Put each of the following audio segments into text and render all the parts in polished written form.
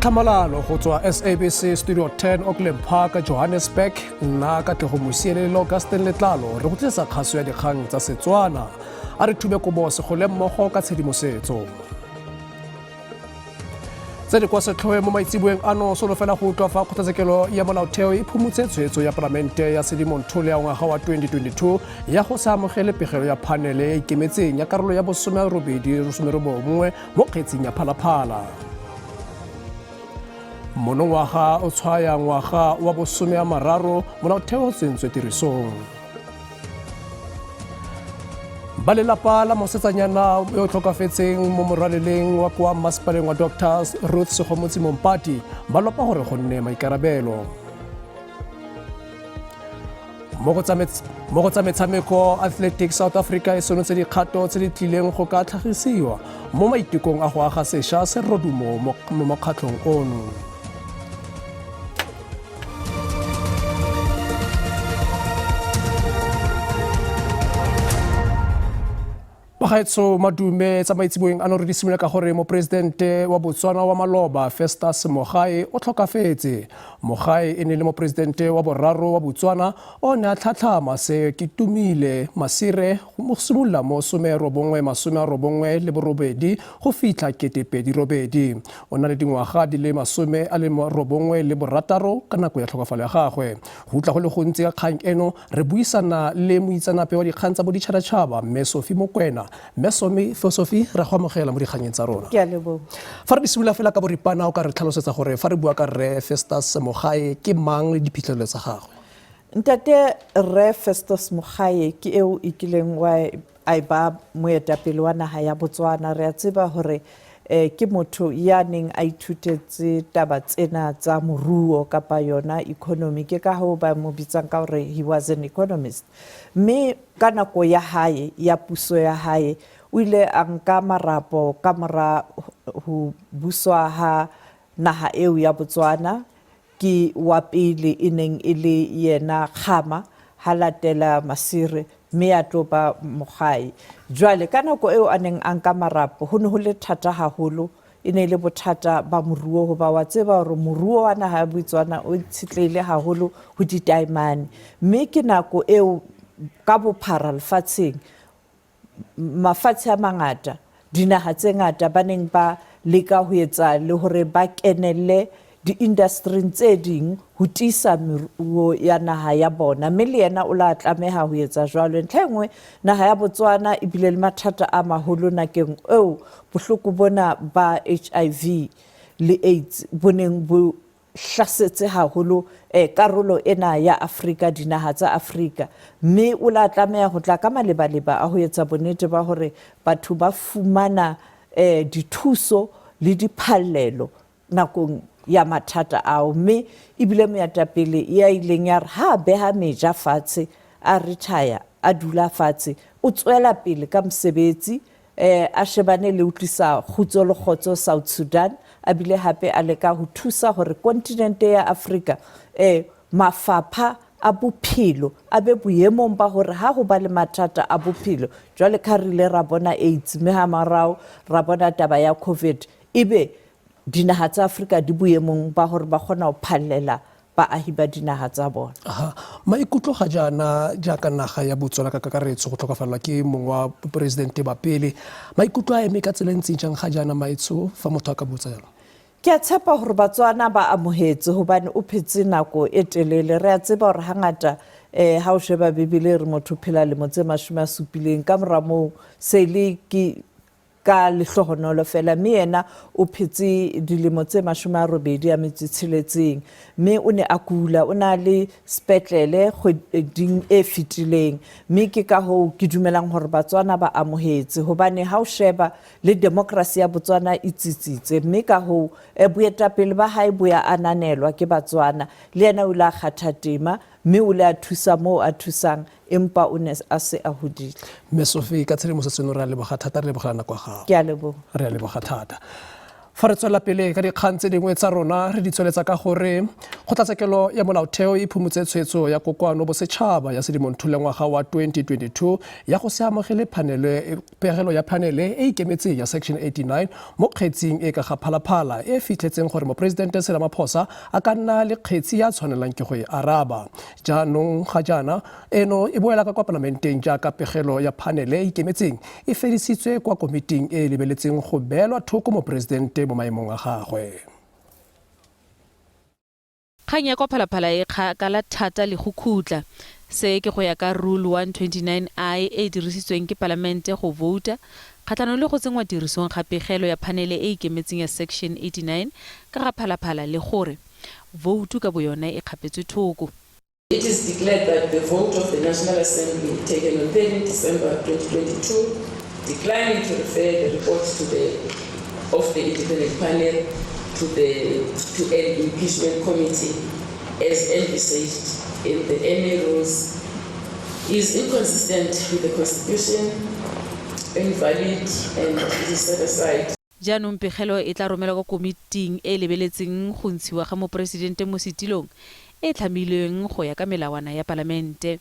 tlhamalalo go tswa SABC Studio 10 Auckland Park, Johannesburg, nna Katlego Mosielele le Augustin Letlalo re go tlisetsa kgaso ya dikgang tsa Setswana. A re thube kobo segole mmogo ka tshedimosetso. Tse di kwa setlhoe mo maitseboeng ano solofela go utlwa fa kgotlatshekelo ya molaotheo e phumutse tshwetso ya palamente ya Sedimonthole ya ngwaga wa 2022 ya go sa amogele pegelo ya phanele e ikemetseng ya karolo ya bosome robedi somerobongwe mo kgetsing ya Phalaphala. Monongwaga o tshwaya ngwaga wa bosome a mararo molaotheo o tsentswe tirisong. Ba lelapa la mosetsanyana yo o tlhokafetseng mo morwaleleng wa kwa masepaleng wa Dr Ruth Segomotsi Mompati ba lopa gore go nne maikarabelo. Mo go tsa metshameko, Athletics South Africa e senotse dikgato tse di tlileng go ka tlhagisiwa mo maitekong a go aga sešwa serodumo mo mokgatlhong ono. Bagaetsho madume tsa maitseboeng ano re di simolola ka gore moporesidente wa Botswana wa maloba Festus Mogae o tlhokafetse. Mogae e ne le moporesidente wa boraro wa Botswana o ne a tlhatlhama se Ketumile Masire go simolola mo 1998 go fitlha 2008. O na le dingwaga di le 96 ka nako ya tlhokafalo ya gagwe. Go utlwa go le gontsi ka kgang eno re buisana le moitseanape wa dikgang tsa boditšhabatšhaba Mme Sophie Mokwena. Mme Sophie, re go amogela mo dikganyeng tsa rona. Ke a leboga. Fa re di simolola fela ka boripana, o ka re tlhalosetsa gore fa re bua ka Rre Festus Mogae ke mang le diphitlhelelo tsa gagwe? Ntate Rre Festus Mogae ke eo e kileng wa a e ba moetapele wa naga ya Botswana. Re a tseba gore eh, ke motho ya neng a ithutetse taba tsena tsa moruo kapa yona economy, ke ka hoo ba mo bitsang ka gore he was an economist. Mme ka nako ya hae ya puso ya hae o ile a nka marapo ka mora ho buswa ha naha eo ya Botswana. Ke wa pele e neng e le yena Kgama, ha latela Masire, mme ya tlo ba Mogae. Jwale ka nako eo a neng a nka marapo, ho ne ho le thata haholo, e ne e le bothata ba moruo, hoba wa tseba hore moruo wa naha ya Botswana o itshetlehile haholo ho ditaemane. Mme ke nako eo ka bophara lefatsheng mafatshe a mangata, dinaha tse ngata ba neng ba leka ho etsa le hore ba kenelle di-industry-ng tse ding ho tiisa meruo ya naha ya bona, mme le yena o la tlameha ho etsa jwalo. Ntlha e nngwe, naha ya Botswana e bile le mathata a maholo nakeng eo bohloko bona ba HIV le AIDS bo neng bo hlasetse haholo eh, karolo ena ya Afrika, dinaha tsa Afrika. Mme o la tlameha ho tla ka malebaleba a ho etsa bonnete ba hore batho ba fumana eh, dithuso le diphallelo nakong ya mathata ao. Mme ebile moetapele ya ileng ya re ha a beha meja fatshe, a retire, a dula fatshe, o tswela pele ka mosebetsi eh, a shebane le ho tlisa kgutso le kgotso South Sudan, a bile hape a leka ho thusa hore kontinente ya Afrika eh, mafapha a bophelo a be boemong ba hore ha ho ba le mathata a bophelo jwale ka re ile ra bona AIDS mme ha morao ra bona taba ya COVID, ebe dinaha tsa Afrika di boemong ba hore ba kgona ho phallela baahi ba dinaga tsa bona. Aha. Maikutlo ga jaana jaaka naga ya Botswana ka kakaretso go tlhokafalelwa ke mongwe wa boporesidente ba pele, maikutlo a eme ka tsela e ntseng jang ga jaana maetsho fa motho a ka botsa jalo? Ke a tshepa gore Batswana ba amogetse gobane o phetse nako e telele. Re a tseba gore hangata um ha o sheba Bibele e re motho o phela lemo tse 70, ka mora moo se le ke Ka lehlohonolo feela, mme yena o phetse dilemo tse 86, mme o ne a kula. O ne a le sepetlele kgweding e fetileng. Mme ke ka hoo ke dumelang hore Batswana ba amohetse, hobane ha o sheba le demokrasi ya Botswana e tsitsitse. Mme ka hoo boetapele ba hae bo ya ananelwa ke Batswana. Le yena o ile a kgatha tema, mme o ile a thusa moo a thusang, empa o ne a se a hodile. Mme Sophie, ka tshedimosetso eno re a leboga thata, re lebogela nako ya gago. Ke a leboga. Re a leboga thata. Fa re tswela pele ka dikgang tse dingwe tsa rona, re di tsweletsa ka gore Kgotlatshekelo ya Molaotheo e phumotse tshwetso ya Kokoano Bosetšhaba ya Sedimonthole ngwaga wa 2022 ya go se amogele phanele, pegelo ya phanele e ikemetseng ya Section 89 mo kgetsing e ka ga Phalaphala e fitlhetseng gore Moporesidente Cyril Ramaphosa a ka nna le kgetsi ya tshwanelang ke go e araba. Jaanong ga jaana eno e boela ka kwa palamenteng jaaka pegelo ya phanele e ikemetseng e fedisitswe kwa komiting e e lebeletseng go beelwa thoko moporesidente mo maemong a gagwe. Kgang ya kwa Phalaphala e kgakala thata le go khutla. Se ke go ya ka Rule 129 I e e dirisitsweng ke Palamente go vouta kgatlhanong le go tsenngwa tirisong ga pegelo ya phanele e e ikemetseng ya Section 89 ka ga Phalaphala le gore voutu ka boyone e kgapetswe thoko. It is declared that the vote of the National Assembly taken on 13 December 2022, declining to refer the report to the, of the independent panel to, the, to an impeachment committee as envisaged in the MA rules, is inconsistent with the Constitution, invalid, and it is set aside. Jaanong pegelo e tla romelwa kwa komiting e e lebeletseng go ntshiwa ga moporesidente mo setilong e e tlhamilweng go ya ka melawana ya palamente.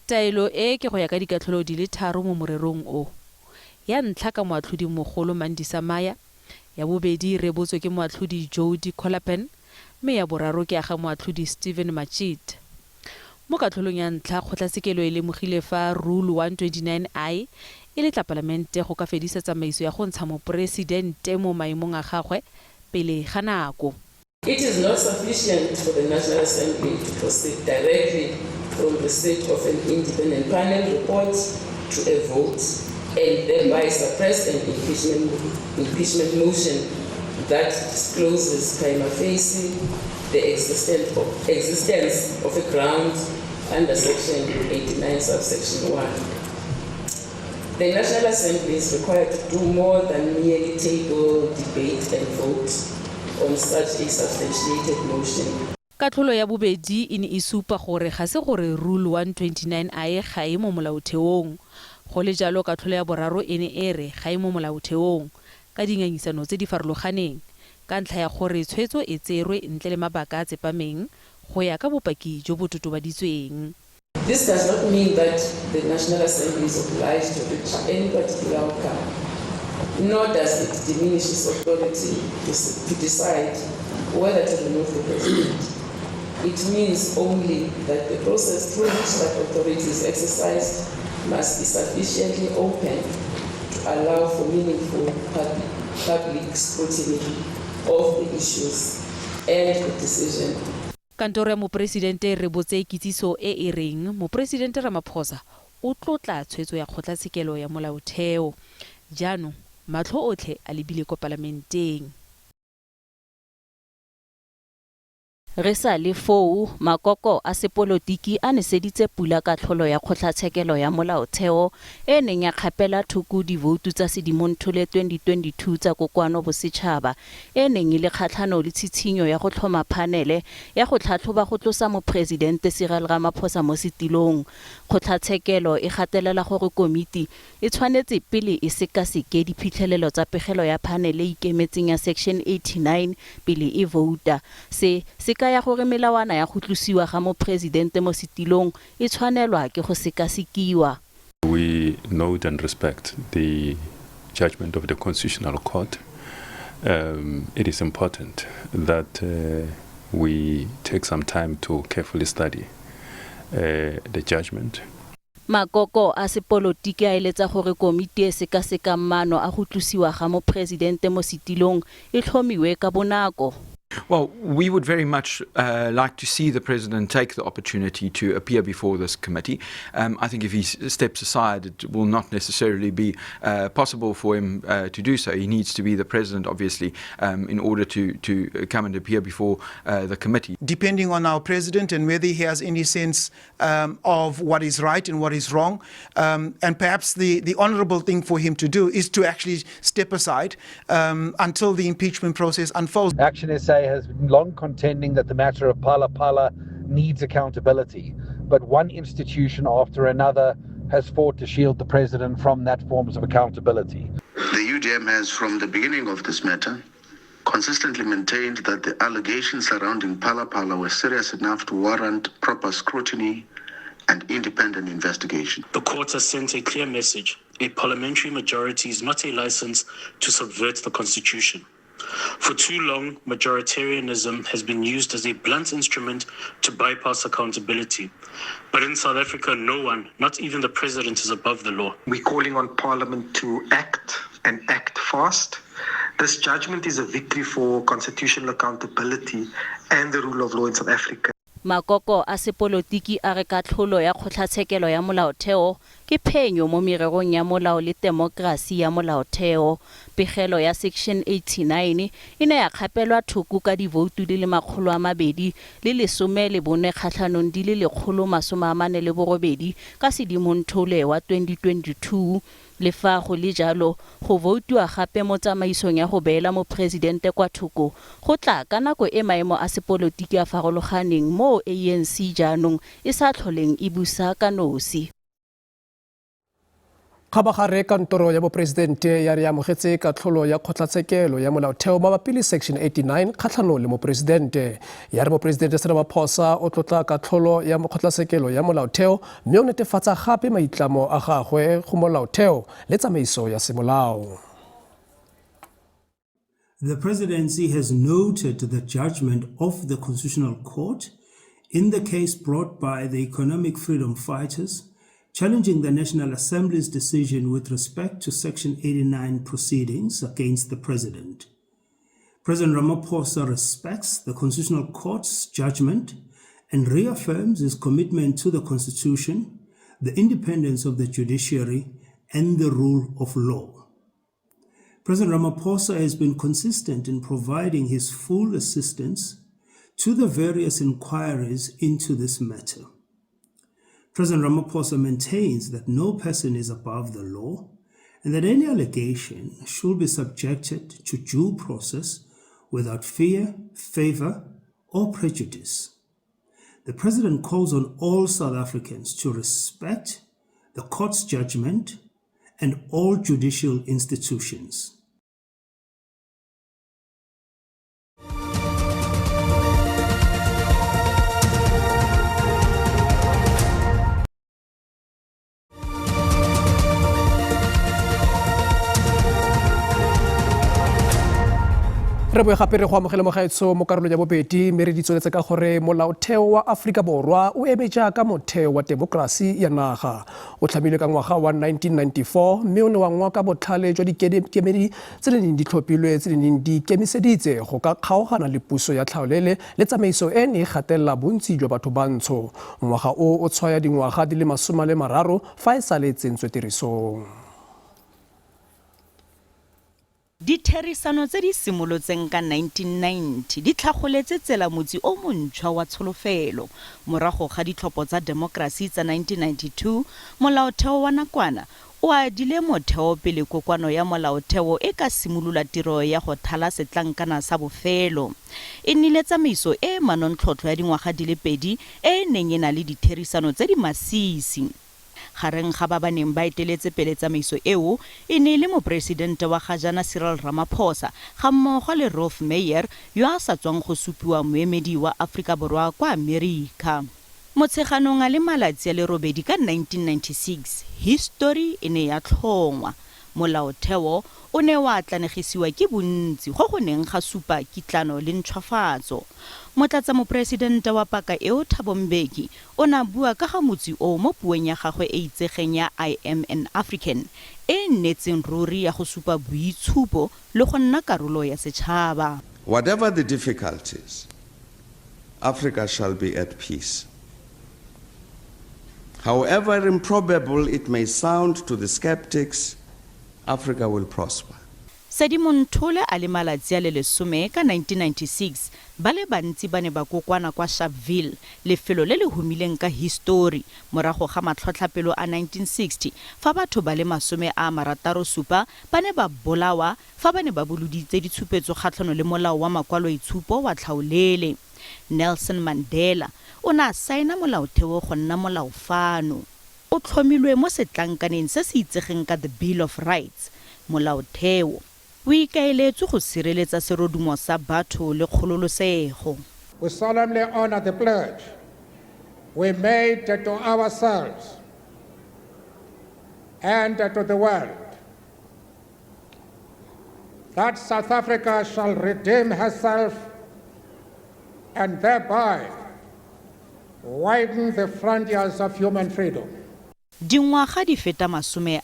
Taelo e ke go ya ka dikatlholo di le tharo mo morerong o. Ya ntlha ka moatlhodi mogolo Mandisa Maya, ya bobedi e rebotswe ke moatlhodi Jody Kollapen mme ya boraro ke ya ga moatlhodi Steven Majiedt. Mo katlholong ya ntlha, kgotlatshekelo e lemogile fa Rule 129 I e letla palamente go ka fedisa tsamaiso ya go ntsha moporesidente mo maemong a gagwe pele ga nako. It is not sufficient for the National Assembly to proceed directly from receipt of an independent panel report to a vote and thereby suppress an impeachment, impeachment motion that discloses prima facie the existence of, existence of a ground under Section 89, subsection 1. The National Assembly is required to do more than merely table, debate, and vote on such a substantiated motion. Katlholo ya bobedi e ne e supa gore ga se gore Rule 129 I ga e mo molaotheong. Go le jalo katlholo ya boraro e ne e re ga e mo molaotheong, ka dingangisano tse di farologaneng, ka ntlha ya gore tshwetso e tserwe ntle le mabaka a tsepameng go ya ka bopaki jo bo totobaditsweng. This does not mean that the National Assembly is obliged to reach any particular outcome, nor does it diminish its authority to, to decide whether to remove the president. It means only that the process through which that authority is exercised must be sufficiently open to allow for meaningful public, public scrutiny of the issues and the decision. Kantoro ya Moporesidente e rebotse kitsiso e e reng Moporesidente Ramaphosa o tlotla tshwetso ya Kgotlatshekelo ya Molaotheo. Jaanong matlho otlhe a lebile kwa Palamenteng. Re sa le foo, makoko a sepolotiki a neseditse pula katlholo ya Kgotlatshekelo ya Molaotheo e e neng ya kgapela thoko divoutu tsa Sedimonthole 2022 tsa Kokoano Bosetšhaba e e neng e le kgatlhano le tshitshinyo ya go tlhoma phanele ya go tlhatlhoba go tlosa Moporesidente Cyril Ramaphosa mo setilong. Kgotlatshekelo e gatelela gore komiti e tshwanetse pele e sekaseke diphitlhelelo tsa pegelo ya phanele e ikemetseng ya Section 89 pele e vouta. Se, se kaya gore melawana ya go tlosiwa ga moporesidente mo setilong e tshwanelwa ke go sekasekiwa. We note and respect the judgment of the Constitutional Court. It is important that we take some time to carefully study the judgment. Makoko a sepolotiki a eletsa gore komiti e sekasekang maano a go tlosiwa ga moporesidente mo setilong e tlhomiwe ka bonako. Well, we would very much like to see the president take the opportunity to appear before this committee. I think if he steps aside, it will not necessarily be possible for him to do so. He needs to be the president, obviously, in order to come and appear before the committee. Depending on our president and whether he has any sense of what is right and what is wrong, and perhaps the honorable thing for him to do is to actually step aside until the impeachment process unfolds. ActionSA has been long contending that the matter of Phala Phala needs accountability, but one institution after another has fought to shield the president from that forms of accountability. The UDM has, from the beginning of this matter, consistently maintained that the allegations surrounding Phala Phala were serious enough to warrant proper scrutiny and independent investigation. The court has sent a clear message. A parliamentary majority is not a license to subvert the constitution. For too long, majoritarianism has been used as a blunt instrument to bypass accountability. But in South Africa, no one, not even the president, is above the law. We're calling on Parliament to act and act fast. This judgment is a victory for constitutional accountability and the rule of law in South Africa. Makoko a sepolotiki a re katlholo ya Kgotlatshekelo ya Molaotheo ke phenyo mo mererong ya molao le temokerasi ya molaotheo. Pegelo ya Section 89 e ne ya kgapelwa thoko ka divoutu di le 214 kgatlhanong di le 148 ka Sedimonthole wa 2022. Le fa go le jalo, go voutiwa gape mo tsamaisong ya go beela moporesidente kwa thoko go tla ka nako e maemo a sepolotiki a farologaneng moo ANC jaanong e sa tlholeng e busa ka nosi. Kgabagare kantoro ya boporesidente ya re amogetse katlholo ya kgotlatshekelo ya molaotheo mabapi le Section 89 kgatlhanong le moporesidente. Ya re moporesidente Cyril Ramaphosa o tlotla katlholo ya kgotlatshekelo ya molaotheo mme o netefatsa gape maitlamo a gagwe go molaotheo le tsamaiso ya semolao. The presidency has noted the judgment of the Constitutional Court in the case brought by the Economic Freedom Fighters challenging the National Assembly's decision with respect to Section 89 proceedings against the president. President Ramaphosa respects the Constitutional Court's judgment and reaffirms his commitment to the Constitution, the independence of the judiciary, and the rule of law. President Ramaphosa has been consistent in providing his full assistance to the various inquiries into this matter. President Ramaphosa maintains that no person is above the law and that any allegation should be subjected to due process without fear, favor, or prejudice. The president calls on all South Africans to respect the court's judgment and all judicial institutions. Re boe gape re go amogele mogaetsho mo karolong ya bobedi, mme re di tsweletse ka gore molaotheo wa Aforika Borwa o eme jaaka motheo wa temokerasi ya naga. O tlhamilwe ka ngwaga wa 1994 mme o ne wa ngoka botlhale jwa dikemedi tse di neng di tlhophilwe tse di neng di ikemiseditse go ka kgaogana le puso ya tlhaolele le tsamaiso e ne e gatelela bontsi jwa batho bantsho. Ngwaga o o tshwaya dingwaga di le 30 fa e sale e tsentswe tirisong. Ditherisano tse di simolotseng ka 1990 di tlhagoletse tsela motsi o montšhwa wa tsholofelo. Morago ga ditlhopho tsa demokrasi tsa 1992, molaotheo wa nakwana o adile motheo pele kokoano ya molaotheo e ka simolola tiro ya go thala setlankana sa bofelo. E nnile tsamaiso e e manontlhotlho ya dingwaga di le pedi e e neng e na le ditherisano tse di masisi. Gareng ga ba ba neng ba eteletse pele tsamaiso eo e ne e le moporesidente wa ga jaana Cyril Ramaphosa gammogo le Roelf Meyer yo a sa tswang go supiwa moemedi wa Aforika Borwa kwa Amerika. Motsheganong a le malatsi a le robedi ka 1996, histori e ne ya tlhongwa. Molaotheo o ne wa atlanegisiwa ke bontsi go go neng ga supa kitlano le ntšhwafatso. Motlatsamoporesidente wa paka eo Thabo Mbeki o ne a bua ka ga motsi oo mo puong ya gagwe e itsegeng ya I am an African, e e nnetseng ruri ya go supa boitshupo le go nna karolo ya setšhaba. Whatever the difficulties, Africa shall be at peace. However improbable it may sound to the skeptics, Africa will prosper. Sedimonthole a le malatsi a le lesome ka 1996, ba le bantsi ba ne ba kokwana kwa Sharpeville, lefelo le le humileng ka histori, morago ga matlhotlhapelo a 1960 fa batho ba le 67 ba ne ba bolawa fa ba ne ba boloditse ditshupetso kgatlhanong le molao wa makwaloitshupo wa tlhaolele. Nelson Mandela o ne a saena molaotheo go nna molao fano. O tlhomilwe mo setlankaneng se se itsegeng ka The Bill of Rights, Molaotheo. O ikaeletswe go sireletsa serodumo sa batho le kgololosego. We solemnly honor the pledge we made to ourselves and to the world that South Africa shall redeem herself and thereby widen the frontiers of human freedom. Dingwaga di feta 30,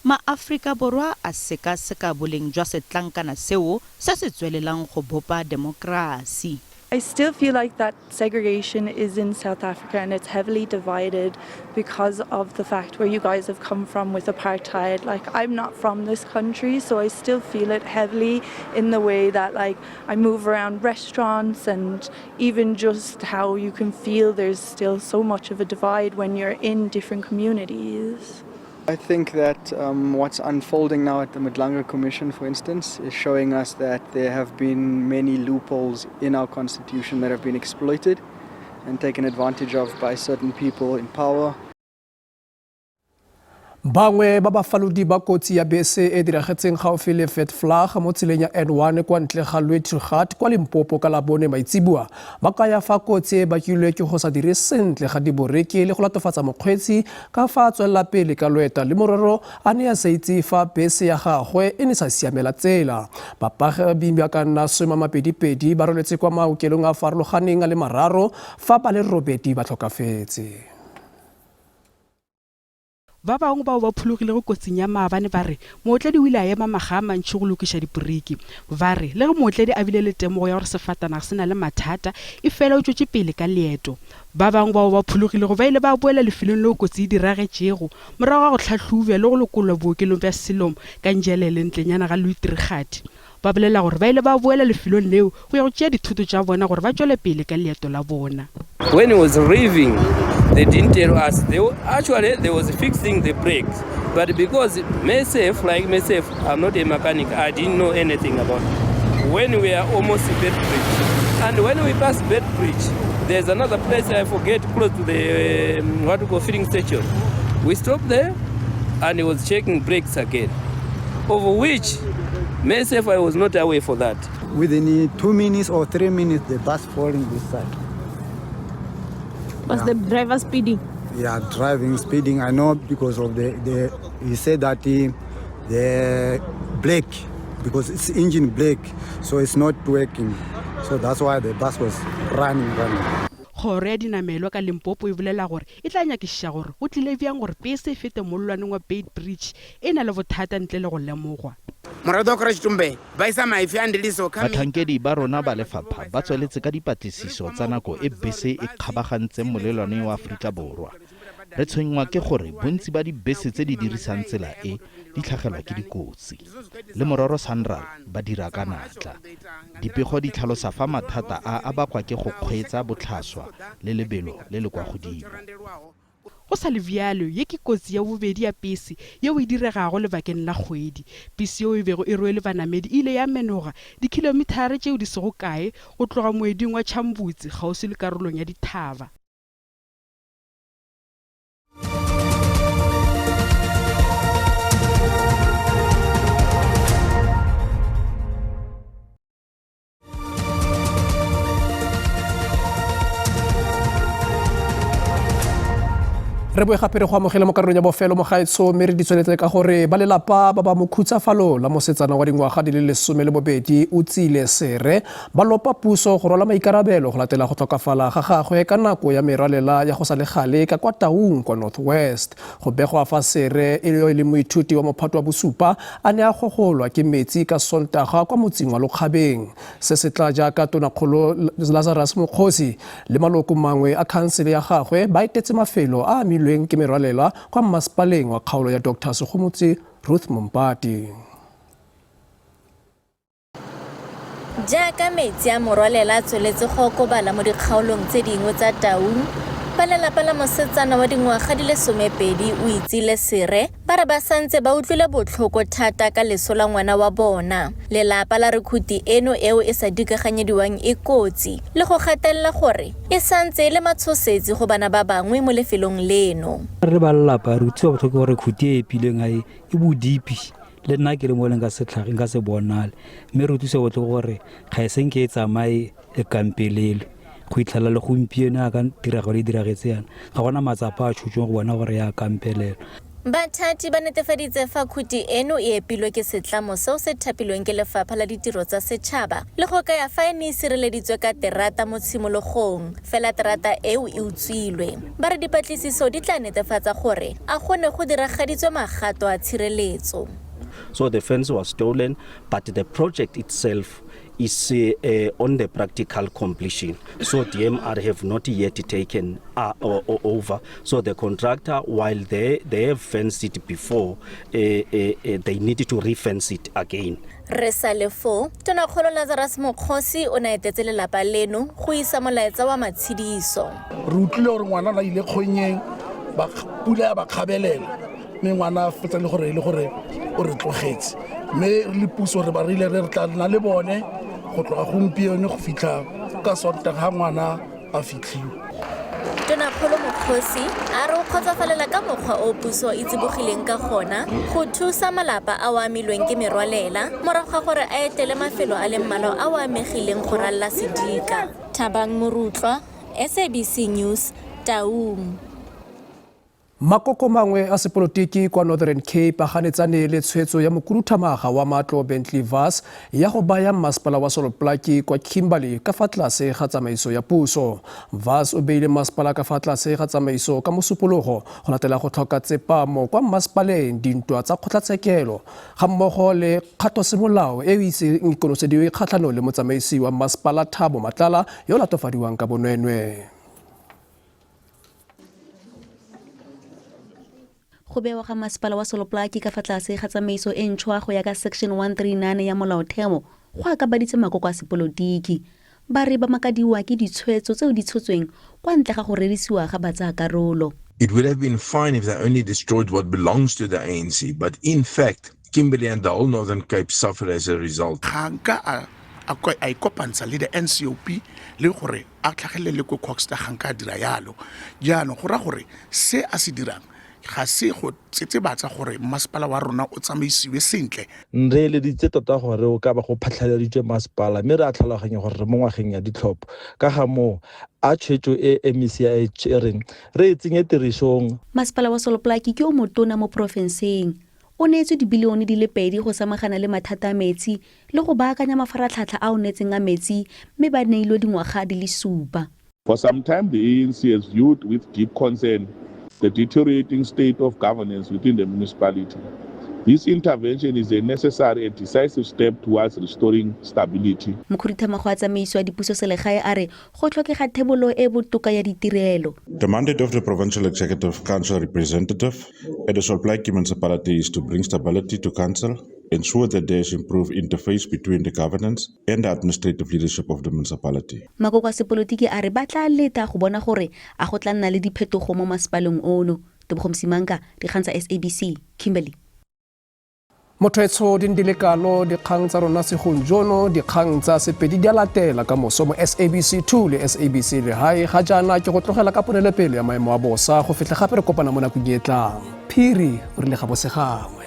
maAforika Borwa a sekaseka boleng jwa setlankana seo se se tswelelang go bopa demokrasi. I still feel like that segregation is in South Africa and it's heavily divided because of the fact where you guys have come from with apartheid. Like, I'm not from this country, so I still feel it heavily in the way that, like, I move around restaurants and even just how you can feel there's still so much of a divide when you're in different communities. I think that what's unfolding now at the Madlanga Commission, for instance, is showing us that there have been many loopholes in our constitution that have been exploited and taken advantage of by certain people in power. Bangwe ba bafalodi ba kotsi ya bese e diragetseng gaufi le Vetvlag mo tseleng ya N1 kwa ntle ga Louis Trichardt kwa Limpopo ka Labone maitseboa ba kaya fa kotsi e bakilwe ke go sa dire sentle ga diboreke le go latofatsa mokgweetsi ka fa a tswelela pele ka loeta le morero a ne a sa itse fa bese ya gagwe e ne sa siamela tsela. Bapagami ba ka nna 22 ba roletse kwa maokelong a farologaneng a le mararo fa ba le 8 ba tlhokafetse. Ba bangwe bao ba phologilego kotsing ya maabane ba re mootledi o ile a ema maga a mantši go lokiša diporiki. Ba re le ge mootledi a bile le temogo ya gore sefatanaga se na le mathata, e fela o tšwetše pele ka leeto. Ba bangwe bao ba phologilego ba ile ba boela lefelong leo kotsi e diragetšego morago ga go hlahlobja le go lokollwa bookelong bja Siloam ka Njelele ntlenyana ga Louis Trichardt. Ba bolela gore ba ile ba boela lefelong leo go ya go tšea dithoto tša bona gore ba tšwele pele ka leeto la bona. When he was leaving, they didn't tell us. They actually they was fixing the brakes, but because myself, like myself, I'm not a mechanic. I didn't know anything about it. When we are almost Beitbridge, and when we pass Beitbridge, there's another place I forget close to the what we call filling station. We stopped there, and he was checking brakes again, of which myself I was not aware for that. Within 2 minutes or 3 minutes, the bus falling this side. Was the driver speeding? Yeah, driving, speeding. I know because of the he said that the brake, because it's engine brake, so it's not working. So that's why the bus was running. Kgoro ya dinamelwa ka Limpopo e bolela gore e tla nyakišiša gore go tlile bjang gore bese e fete mollwaneng wa Beitbridge e na le bothata ntle le go lemogwa. Batlhankedi ba rona ba lefapha ba tsweletse ka dipatlisiso tsa nako e bese e kgabagantseng molelwane wa Aforika Borwa. Re tshwenngwa ke gore bontsi ba dibese tse di dirisang tsela e di tlhagelwa ke dikotsi. Le mororo SANRAL ba dira ka natla. Dipego di tlhalosa fa mathata a a bakwa ke go kgweetsa botlhaswa le lebelo le le kwa godimo. Go sa le bjalo, ye ke kotsi ya bobedi ya pese yeo e diregago lebakeng la kgwedi. Pese yeo e bego e rwele banamedi e ile ya menoga dikhilomithara tšeo di sego kae go tloga moeding wa Tšhambutse kgauswi le karolong ya dithaba. Re boe gape re go amogele mo karolong ya bofelo mogaetsho, mme re di tsweletse ka gore ba lelapa ba ba mo khutsafalo la mosetsana wa dingwaga di le 12 o tsile sere ba lopa puso go rwala maikarabelo go latela go tlhokafala ga gagwe ka nako ya merwalela ya go sa le gale ka kwa Taung kwa North West. Go begwa fa sere e le yo e leng moithuti wa mophato wa bosupa a ne a gogolwa ke metsi ka Sontaga kwa motseng wa Lokgabeng. Se se tla jaaka Tonakgolo Lazarus Mokgosi le maloko mangwe a khansele ya gagwe ba etetse mafelo a amilweng ke merwalela kwa mmasepaleng wa kgaolo ya Dr. Segomotsi Ruth Mompati. Jaaka metsi a morwalela a tsweletse go okobala mo dikgaolong tse dingwe tsa Taung, ba lelapa la mosetsana wa dingwaga di le 12 o itsile sere ba re ba santse ba utlwile botlhoko thata ka leso la ngwana wa bona. Lelapa la re khuti eno eo e sa dikaganyediwang e kotsi le go gatelela gore e santse e le matshosetsi go bana ba bangwe mo lefelong leno. Re ba lelapa re utlwa botlhoko gore khuti e epileng ga e bodipi Le nna ke le mo leng ka setlhage nka se bonale mme re utlwise botlhoko gore ga e senke e tsamaye e kampelelwe go itlhela le gompieno ya ka tiragalo e diragetse yana ga gona matsapa a tshotsweng go bona gore ya kampelelwa. Bathati ba netefaditse fa khuti eno e epilwe ke setlamo seo se thapilweng ke Lefapha la Ditiro tsa Setšhaba le go kaya fa e ne e sireleditswe ka terata mo tshimologong, fela terata eo e utswilwe. Ba re dipatlisiso di tla netefatsa gore a go ne go diragaditswe magato a tshireletso. So the fence was stolen, but the project itself is on the practical completion. So DMR have not yet taken over. So the contractor, while they have fenced it before, they need to refence it again. Re sa le foo, Tonakgolo Lazarus Mokgosi o ne a etetse lelapa leno go isa molaetsa wa matshidiso. Re utlwile gore ngwana na ile kgonyeng, pula ya ba kgabelela, mme ngwana a fetsa le gore e le gore o re tlogetse. Mme re le puso re ba rile re tla nna le bone go tloga gompieno go fitlha ka Sontaga ga ngwana a fitlhiwa. Tonakgolo Mokgosi a re o kgotsofalela ka mokgwa o puso e tsibogileng ka gona go thusa malapa ao a amilweng ke merwalela morago ga gore a etele mafelo a le mmalwa ao a amegileng go ralala sedika. Thabang Morutlwa, SABC News, Taung. Makoko mangwe a sepolotiki kwa Northern Cape a ganetsane le tshwetso ya mokhuduthamaga wa matlo Bentley Vaz ya go baya mmasepala wa Sol Plaatje kwa Kimberley ka fa tlase ga tsamaiso ya puso. Vaz o beile mmasepala ka fa tlase ga tsamaiso ka Mosupologo go latela go tlhoka tsepamo kwa mmasepaleng, dintwa tsa kgotlatshekelo ga mmogo le kgatosemolao e e iseng e konosediwe kgatlhanong le motsamaisi wa mmasepala Thabo Matlala yo o latofadiwang ka bonweenwee. Go bewa ga masepala wa Sol Plaatje ka fa tlase ga tsamaiso e ntšhwa go ya ka Section 139 ya Molaotheo go akabaditse makoko a sepolotiki. Ba re ba makadiwa ke ditshwetso tseo di tshotsweng kwa ntle ga go rerisiwa ga batsayakarolo. It would have been fine if they only destroyed what belongs to the ANC, but in fact, Kimberley and the whole Northern Cape suffer as a result. Ga nka a ikopantsha le the NCOP le gore a tlhagelele ko Coxta, ga nka a dira yalo. Jaanong go raya gore se a se dirang ga se go tsetsebatsa gore mmasepala wa rona o tsamaisiwe sentle. Re eleditse tota gore o ka ba go phatlhaladitswe masepala, mme re a tlhaloganya gore re mo ngwageng ya ditlhopho. Ka ga moo, a tshwetso e MEC a e tsereng re e tsenye tirisong. Masepala wa Sol Plaatje ke o motona mo porofenseng. O neetswe dibilione di le 2 go samagana le mathata a metsi le go baakanya mafaratlhatlha a onetseng a metsi mme ba neilwe dingwaga di le 7. For some time, the ANC has viewed with deep concern the deteriorating state of governance within the municipality. This intervention is a necessary and decisive step towards restoring stability. Mokhuduthamaga wa tsamaiso ya dipusoselegae a re go tlhokega thebolo e botoka ya ditirelo. The mandate of the Provincial Executive Council representative at the Sol Plaatje municipality is to bring stability to council, ensure that there is improved interface between the governance and the administrative leadership of the municipality. Makoko a sepolotiki a re ba tla leta go bona gore a go tla nna le diphetogo mo masepaleng ono. Tebogo Msimanka, dikgang tsa SABC, Kimberley. Motho etsho di le kalo dikgang tsa rona segong jono, dikgang tsa Sepedi di a latela ka moso mo SABC 2 le SABC Lehae. Ga jaana ke go tlogela ka ponelopele ya maemo a bosa go fitlha gape re kopana mo nakong e tlang. Phiri o rile ga bose gangwe.